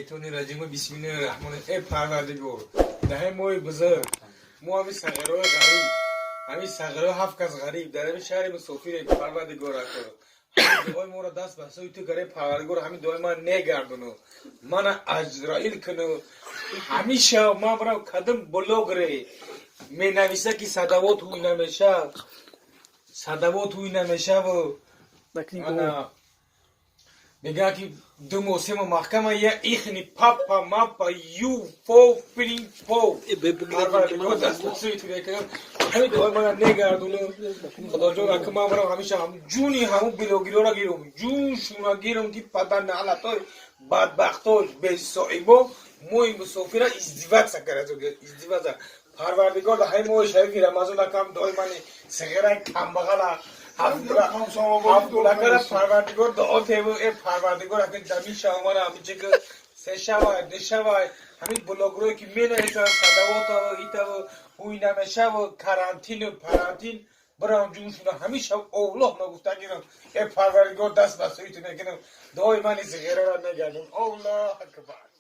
Шайтони раҷим, бисмиллаҳи раҳмони. Э Парвардигор, даҳи моҳи бузург мо ҳамин сағирои ғариб, ҳамин сағирои ҳафт кас ғариб дар ҳамин шаҳри мусофире. Парвардигор, ако ҳамин дуои моро даст ба сӯи ту гаре. Парвардигор, ҳамин дуои ман негардону мана Аҷраил куну. Ҳамиша ман барам кадом блогере менависа, ки садавот ҳуй намеша, садавот ҳуй намешаву ана мегӯяд, ки 2 моҳ, 3 моҳ маҳкама я ихни папа мапа ю фо фрин фо. Парвардигор, даст ба сӯи ту мекунам, ҳамин дуои мана негардону. Худоҷон, ака ман барам ҳамеша ҷуни ҳамун блогерора гирам, ҷуншуна гирам, ки падарнаалатой бадбахтой бесоибо моҳи мусофира издеваться карда, издеваться. Парвардигор, дар ҳамин моҳи шарифи Рамазон акам дуои мани сағираи камбағала ҳафтгулакара, Парвардигор, дуо теву. Э Парвардигор, ака дамин шавомара ҳаминчи ки сешавай, душавай, ҳамин блогерое ки менависанд садавотаву итаву ҳуй намешаву карантину парантин, бирам ҷуншуна ҳамеша Оллоҳ нагуфта гирам. Э Парвардигор, даст ба сӯи ту мекунам, дуои мани сағирара мегардон. Аллоҳ акбар.